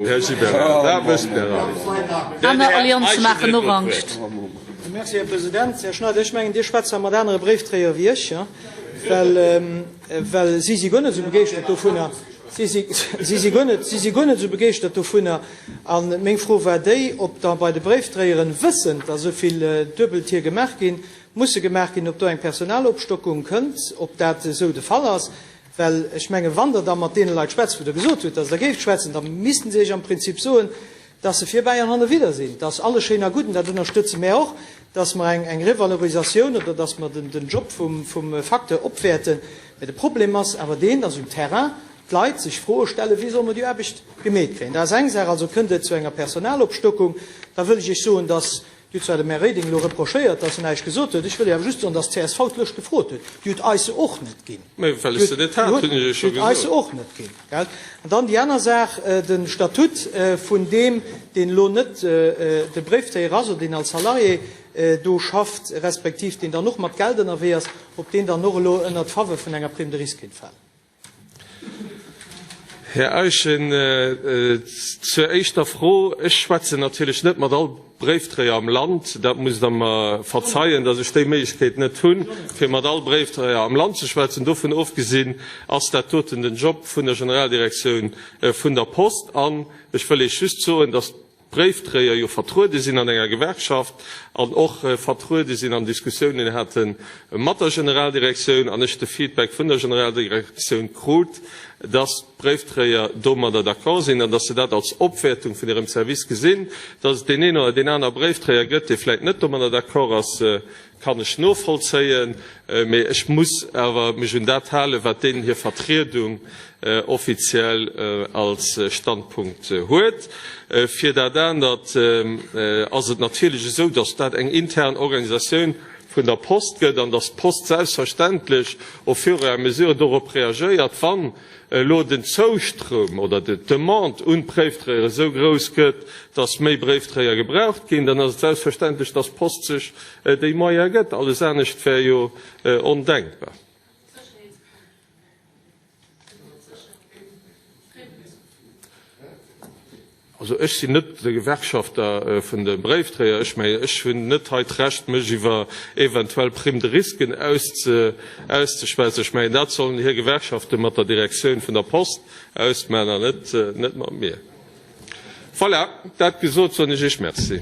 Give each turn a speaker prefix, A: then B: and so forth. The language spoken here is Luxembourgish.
A: Här Gibéryen, dat wësst Der all.
B: Aner Allianze maachen och Angscht.
C: Merci, Här President. Här Schneider, ech mengen, Dir schwätzt hei mat anere Bréifdréier wéi ech, well si si guer net esou begeeschtert dovunner. Si si guer net, si si guer net esou begeeschtert dovunner. A meng Fro war déi, ob da bei de Bréifdréieren, wëssend, datt esou vill Duebeltier gemaach ginn, musse gemaach ginn, ob do eng Personalopstockung kënnt, ob dat esou de Fall ass. Well ech mengen, wann Der da mat deene Leit schwätzt, wou Der gesot hutt, datt Der géift schwätzen, da missten se Iech am Prinzip soen, datt se virbäi an hannerwidder sinn. Dat ass alles schéin a gutt, an dat ënnerstëtze mär och, datt mer eng Revalorisatioun oder datt mer den Job vum Facteur opwäerten. Mä de Problem ass awer deen, datt um Terrain d'Leit sech Froe stellen, Wéi solle mer déi Aarbecht gemeet kréien? Dat ass eng Saach. Also kënnt et zu enger Personalopstockung. Da wëll ech Iech soen, datt Dir hutt zwar dem Här Reding elo reprochéiert, dass en näischt gesot huet. Ech wëll Iech awer just soen, dass d'CSV d'Lëscht gefrot huet. Déi hutt eis se och net ginn.
A: Mä well ech se net hat, hunn ech Iech scho
C: Déi hutt eis se
A: gesot.
C: och net ginn, gell? An dann déi aner Saach, de Statut vun deem, deen elo net de Bréifdréier ass oder deen als Salarié do schafft, respektiv deen dann och mat Geld ënnerwee ass, ob deen dann och elo ënnert d'Fawe vun enger Prime de risque kéint falen.
A: Här Eischen, zur éischter Fro, Ech schwätzen natierlech net mat all Bréifdréier am Land. Dat musst Der mer verzeien, datt ech déi Méiglechkeet net hunn, fir mat all Bréifdréier am Land ze schwätzen. Dovun ofgesinn ass dat doten den Job vun der Generaldirektioun vun der Post. An ech wëll Iech just soen, datt d'Bréifdréier jo vertruede sinn an enger Gewerkschaft an och vertruede sinn an Diskussiounen hate mat der Generaldirektioun an ech de Feedback vun der Generaldirektioun krut, dass d'Bréifdréier domadder d'accord sinn an dass se dat als Opwäertung vun hirem Service gesinn. Dass et deen een oder deen aner Bréifdréier gëtt, dee vläicht net domadder d'accord ass, Kann ech novollzéien, mee ech muss awer mech un dat halen, wat deenen hir Vertriedung offiziell als Standpunkt huet. Fir dat anert ass et natierlech esou, datt dat eng intern Organisatioun vun der Post gëtt an datt d'Post selbstverständlech au fur et à mesure dorop reagéiert, wann elo den Zoustroum oder d'Demande un d'Bréifdréier esou grouss gëtt, datt méi Bréifdréier gebraucht ginn, dann ass et selbstverständlech, datt d'Post sech déi Moyene gëtt. Alles anescht wär jo ondenkbar. Also ech sinn net de Gewerkschafter vun de Bréifdréier. Ech mengen, ech hunn net hei d'Recht, mech iwwer eventuell Prime de risquen auszeschwätzen. Ech mengen, dat sollen hir Gewerkschafte mat der Direktioun vun der Post ausmachen an net mat mir. Voilà, dat gesot, soen ech Iech Merci.